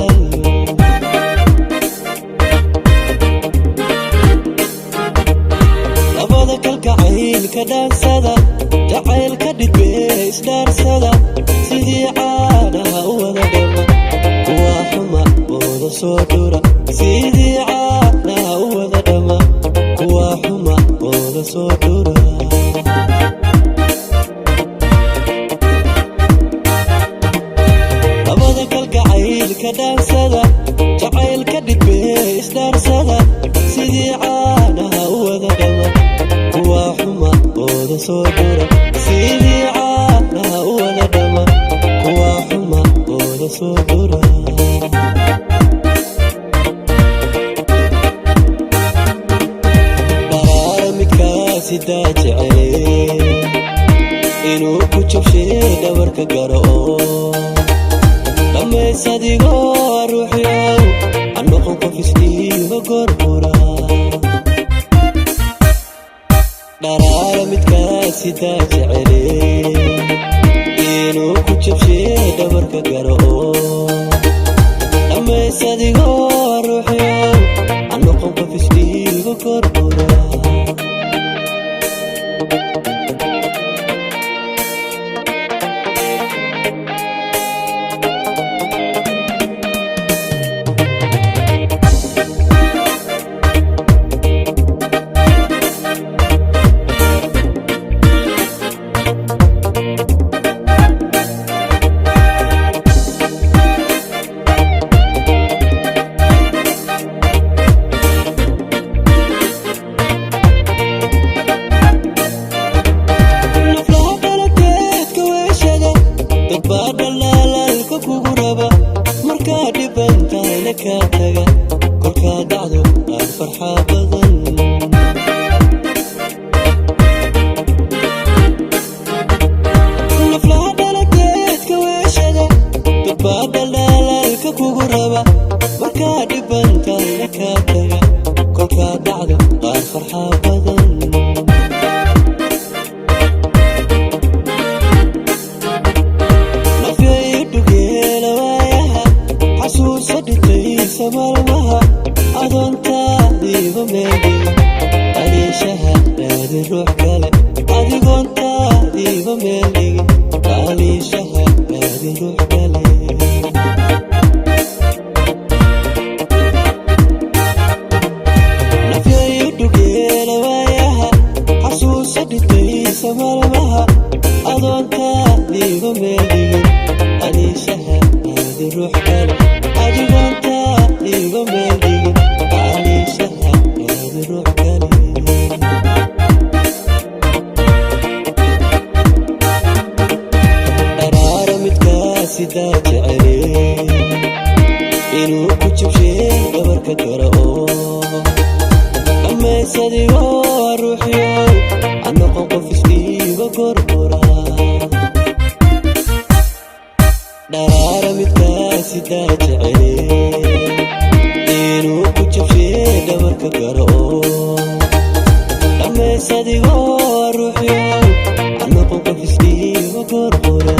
Hadal labada kalgacaylka dhaansada, jacaylka dhidbee isdhaarsada, sidii caanaha u wada dhama, kuwa xuma ooda soo dhura. Sidii caanaha u wada dhama, kuwa xuma ooda soo dhura. Labada kalgacaylka dhaansada, jacaylka dhidbee isdhaarsada, sidii caanaha u wada dhama, kuwa xuma ooda soo dhura. Sidii caanaha u wada dhama, kuwa xuma ooda soo dhura. Dharaara midkaasi daa jecele inuu ku jabshee dhabarka garo oo dhammays adigoo ruuxyow, ha noqon qof isdhiiba gorgora. Dharaara midkaasi daa jecele inuu ku jabshee dhabarka garo oo dhammays adigoo ruuxyow, ha noqon qof isdhiiba gorgora. Naflaha dhalateedka weeshada, dad baa dhalaalaalka kugu raba, markaa dhiban tahayna kaa taga, kolkaa dhacdo aan farxaa badan. Naflaha dhalateedka weeshada, dad baa dhalaalaalka kugu raba, markaa dhiban tahayna kaa taga, kolkaa dhacdo qaar farxaa badan. Nafyayo dhugeela waayaha, xasuusa dhintaysa maalmaha, adoontaadiiba meeldhigin, aliishaha raadin ruux kale. Adigoontaadiiba meeldhigin, aliishaha raadin ruux kale. Nafyayo dhugeela waayaha, xasuusa dhintaysa maalmaha, adoontaadiiba meeldhigin, aliishaha raadin ruux kale. Adigoontaadiiba meeldhigin, aliishaha raadin ruux kale. Dharaara midkaasi daa jecele inuu ku jabshee dhabarka garo oo dhammays adigoo ruuxyow, ha noqon qof isdhiiba gorgora. Dharaara midkaasi daa jecele inuu ku jabshee dhabarka garo oo dhammays adigoo ruuxyow, ha noqon qof isdhiiba gorgora.